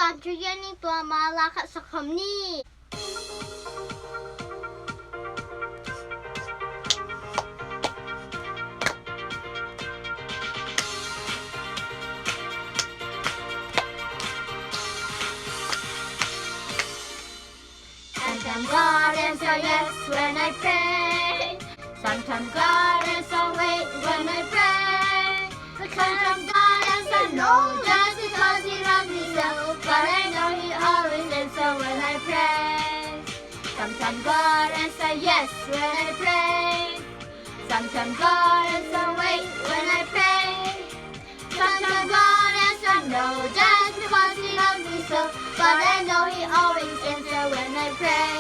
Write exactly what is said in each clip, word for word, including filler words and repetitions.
Tangthu gen ni, tua mah la khat sak khawm ni. Sometimes God answer yes when I pray. Sometimes God answer wait when I pray. But sometimes God answer no just because He loves me so. But I know He always answer when I pray. Sometimes God answer yes when I pray. Sometimes God answer wait when I pray. Sometimes God answer no just because He loves me so. But I know He always answer when I pray.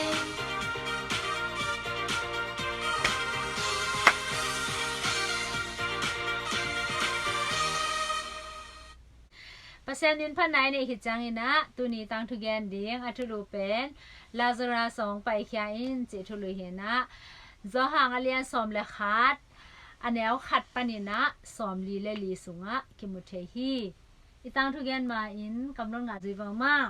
Pasian min phatna i neih khit ciangin ah tuni tangthu gen ding a thulu pen Lazarus hong paikhia in cih thulu hi in ah, Johan a lian sawm le khat, a neu khat panin ah sawmli le li sungah kimu thei hi. I tangthu gen ma-in kamlon ngah zui vo maw.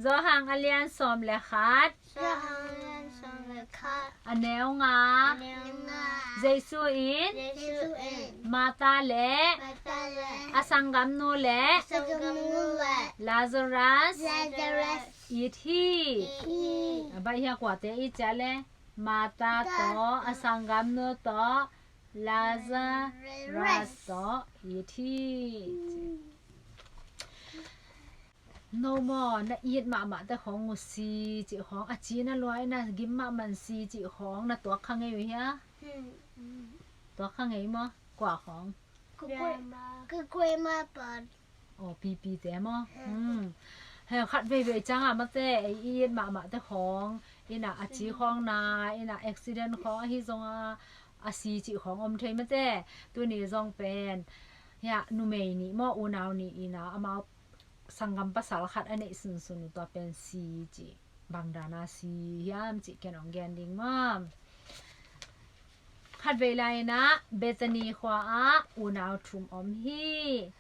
Johan a lian sawm le khat. Johan a lian sawm le khat. A neu nga. A neu nga. Jesu in. Jesu in. Martha le. Martha le. A sanggamnu le. A sanggamnu le. Lazarus. Lazarus. It hi. It hi. A baih hi a, kuate it cia le. Martha tawh, a sanggamnu tawh, Lazarus tawh it hi. No maw, na it mahmah te khawng uh si cih khawng, a ci na lua in a gim mahmah in si cih khawng na tuak kha ngei uh hia? Tuak kha ngei maw? Kua khawng? Ka grandma. Ka grandma pa. Aw, pipite maw? He khat veivei ciangah mate, ei it mahmah te khawng in a, a ci khawng na in a, accident khawng ahi zongah a si cih khawng om thei mate. Tuni zong pen hiah numei nih maw, unau nih in a, amau sanggam pasal khat a neih sunsun uh, tua pen si cih, bang dan a si hiam cih ken hong gen ding maw. Khat vei lai in a, Bethany khua ah unau thum om hi.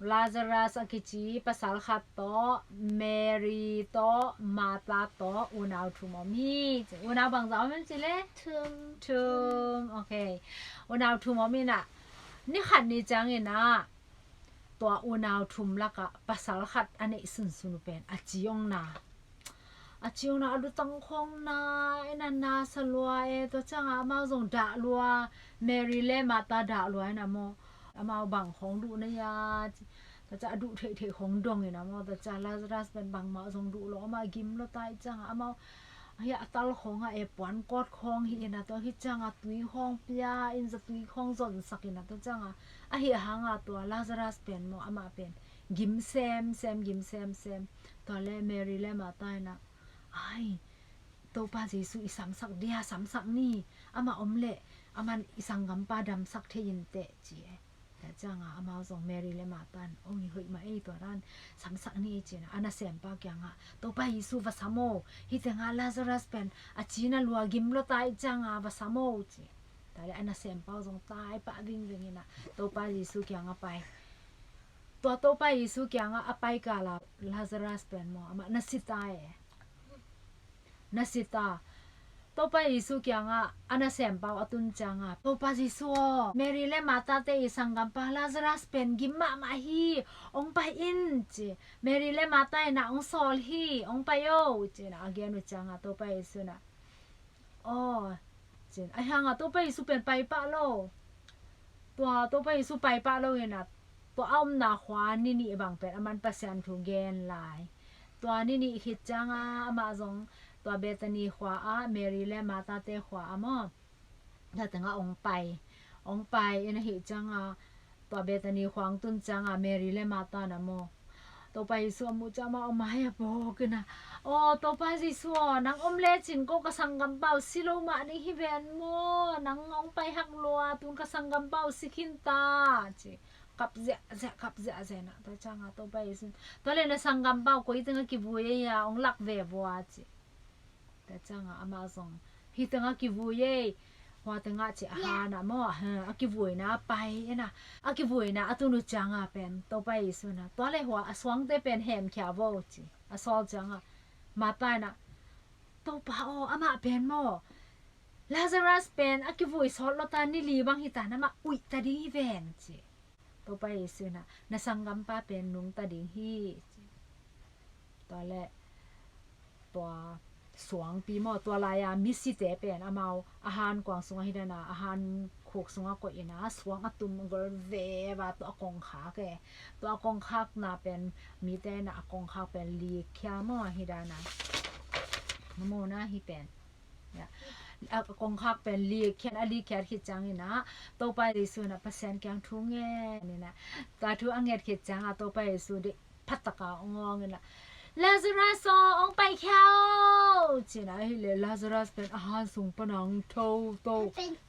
Lazarus a kici pasal khat tawh, Mary tawh, Martha tawh unau thum om hi. Unau bangza om hiam cih le? Thum. Thum, ok. Unau thum om in a, ni khat ni ciangin a, tua unau thum lakah pasal khat a neih sunsun uh pen a ci hong na. A ci hong na, a lutang khawng na in a, na sa lua e, tua ciangah amau zong dah lua, Mary le Martha dah lua in a maw. Amau bang khawng duh na hia, tua ciang a duh theihtheih khawng dong in a maw, tua ciang Lazarus pen bangmah zong duh lo, amah gim lo ta ih ciangah amau hiah a tal khawngah e puan kawt khawng hi in a, tua hi ciangah tui khawng pia in, zatui khawng zonsak in a, tua ciangah ahi hangah tua Lazarus pen maw, amah pen gim semsem, gim semsem. Tua le Mary le Martha in a, ai, Topa Jesu i samsak dia, samsak ni, amah om leh aman i sanggampa damsak thei inteh ci e. Tua ciangah amau zong Mary le Martha in, ong i hoih mah ei, tua dan samsak ni ci in a, a nasempa kiangah, Topa Jesu va sam o, hih tengah Lazarus pen a ci na lua, gim lo ta ih ciangah va sam o ci. Tua le a nasempa uh zong tai pah vingving in a, Topa Jesu kiangah pai. Tua Topa Jesu kiangah a pai kala Lazarus pen maw, amah na si ta e. Na si ta. Topa Jesu kiangah a nasempa uh a tun ciangah, Topa Jesu aw, Mary le Martha te i sanggampa Lazarus pen gim mahmah hi, ong pai in ci. Mary le Martha in a ong sawl hi, ong pai o ci in a, a gen uh ciangah Topa Jesu in a, aw ci in a, ahi hangah Topa Jesu pen pai pah lo. Tua Topa Jesu pai pah lo in a, tua a omna khua ni nih bang pen aman Pasian thu gen lai. Tua ni nih khit ciangah amah zong tua Bethany khua ah, Mary le Martha te khua ah maw, tua tengah ong pai. Ong pai in ahih ciangah, tua Bethany khua ong tun ciangah Mary le Martha in a maw, Topa Jesu a muh ciang amah om a, hai a phawk in a, aw Topa Jesu aw, nang om lecin ko ka sanggampa uh si lo mah ding hi ven maw, nang ong pai hak lua, tun ka sanggampa uh si khin ta ci. Kap ziahziah, kap ziahziah in a, tua ciangah Topa Jesu in, tua le na sanggampa uh koi tengah kivui ei a, ong lak ve vua ci. Tua ciangah amah zong, hih tengah kivui ei, Hua tengah ci a han ah maw, ha, a kivuina a pai in ah, a kivuina a tun uh ciangah pen Topa Jesu in ah, tua leh hua a suangte pen hemkhia vo ci. A sawl ciangah Martha in ah, Topa aw, amah pen maw, Lazarus pen a kivui sawt lo ta, ni li bang hi ta, amah uih ta ding hi ven ci. Topa Jesu in ah, na sanggampa pen nungta ding hi ci. Tua leh tua suangpi maw, tua lai-a misite pen amau a hankuang sungah hi dan a, a hankhuk sungah koih in ah, suang a tum gol veva, tua a kongkhak e. Tua a kongkhakna pen mite in ah a kongkhak pen likkhia maw, hi dan a. Maw na hi pen. Ya. A kongkhak pen likkhiat, a likkhiat khit ciangin ah Topa Jesu in ah Pasian kiang thu ngen in ah, tua thu a nget khit ciangah Topa Jesu deih phataka hong awng in ah, Lazarus aw, hong paikhia o ci in ah, ahih leh Lazarus pen a han sung pan a hong thoto.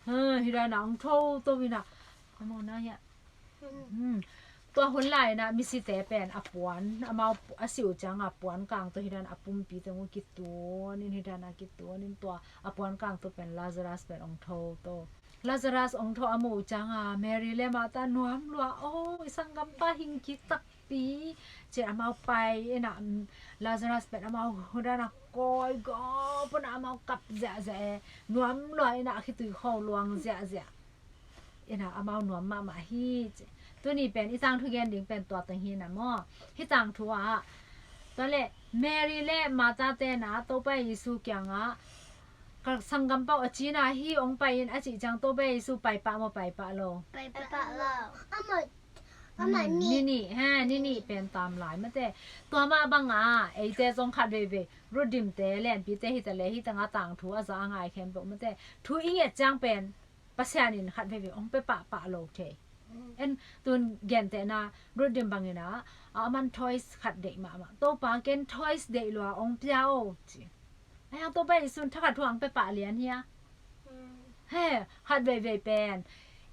Ha, hi dan a hong thoto in ah. A maw na hi a. Hmm. Tua hun lai in ah misite pen a puan, amau a si uh ciangah puan kang tawh hi dan a pumpi teng uh kituan in, hi dan a kituan in, tua a puan kang tawh pen Lazarus pen hong thoto. Lazarus hong tho a muh uh ciangah Mary leh Martha nuam lua, aw, i sanggampa hing kik takpi ci in amau pai in ah, mm, Lazarus pen amau hi dan a kawi gawp in ah amau kap ziahziah e, nuam lua in ah a khitui kho luang ziahziah. In ah amau nuam mahmah hi ci. Tuni pen i tangthu gen ding pen tua teng hi na maw. Hih tangthu ah, tua leh Mary leh Martha te in ah Topa Jesu kiangah, ka sanggampa uh a cina hi, hong pai in a cih ciang Topa Jesu pai pah maw, pai pah lo? Pai pah lo. Amah, amah ni nih, ha, ni nih pen tam lai mate. Tua mah bangah eite zong khat veivei, Ruth Dim te, Lianpi te hi ta leh, hih tengah tangthu a za a ngai khempeuh mate, thu i nget ciang pen Pasian in khat veivei hong pia pahpah lo thei. En, tun gentehna Ruth Dim bangin ah, a, aman toys khat deih mahmah. Topa, ken toys deih lua, hong pia o ci. Ahi hang Topa Jesu in thakhat thu hong pia pah lian hi a. He, khat veivei pen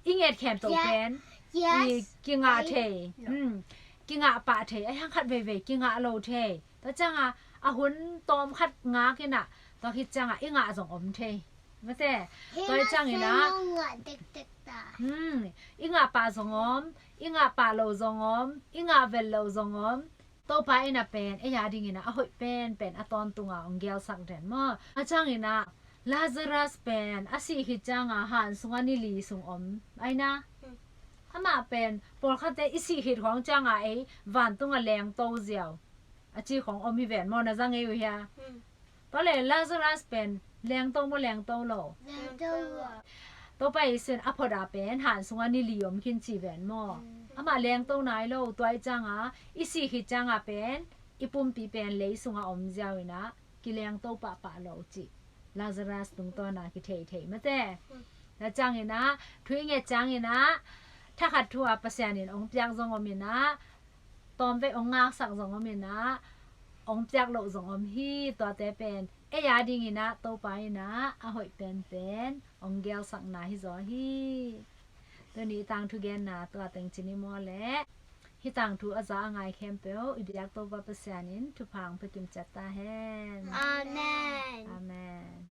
i nget khempeuh pen i kingah thei. Hmm. Kingah pah thei. Ahi hang khat veivei kingah lo thei. Tua ciangah a hun tawm khat ngak in ah, tua khit ciangah i ngah zong om thei. Mate, tua ciangin ah, hmm, i ngah pah zong om, i ngah pah lo zong om, i ngah vel lo zong om. Topa in ah pen ei a dingin ah a hoih penpen a tawntunga hong gelsak den maw. A ciangin ah Lazarus pen a sih khit ciangah han sungah ni li sung om. Ai na. Amah pen pawlkhatte i sih khit khawng ciangah ei vantung a lengto ziau a ci khawng om hi ven maw, na za ngei uh hia? Hmm. Tua leh Lazarus pen lengto maw, lengto lo? Lengto lo. Topa Jesu in a phot a pen han sungah ni li om khin ci ven maw. Hmm. Amah lengto nai lo, tua i ciangah i sih khit ciangah pen i pumpi pen lei sungah om ziau in ah kilengto pahpah lo cih Lazarus tungtawn a kithei thei mate. Tua ciangin ah, thu i nget ciangin ah, thakhat thu a Pasian in hong piak zong om in ah, tawmvei hong ngaksak zong om in ah, hong piak loh zong om hi. Tuate pen ei a dingin ah Topa in ah a hoih penpen hong gelsakna hi zaw hi. Tuni tangthu genna tua teng ci ni maw leh. Hih tangthu a za a ngai khempeuh i biak Topa Pasian in thupha hong pia kimciat ta hen. Amen. Amen.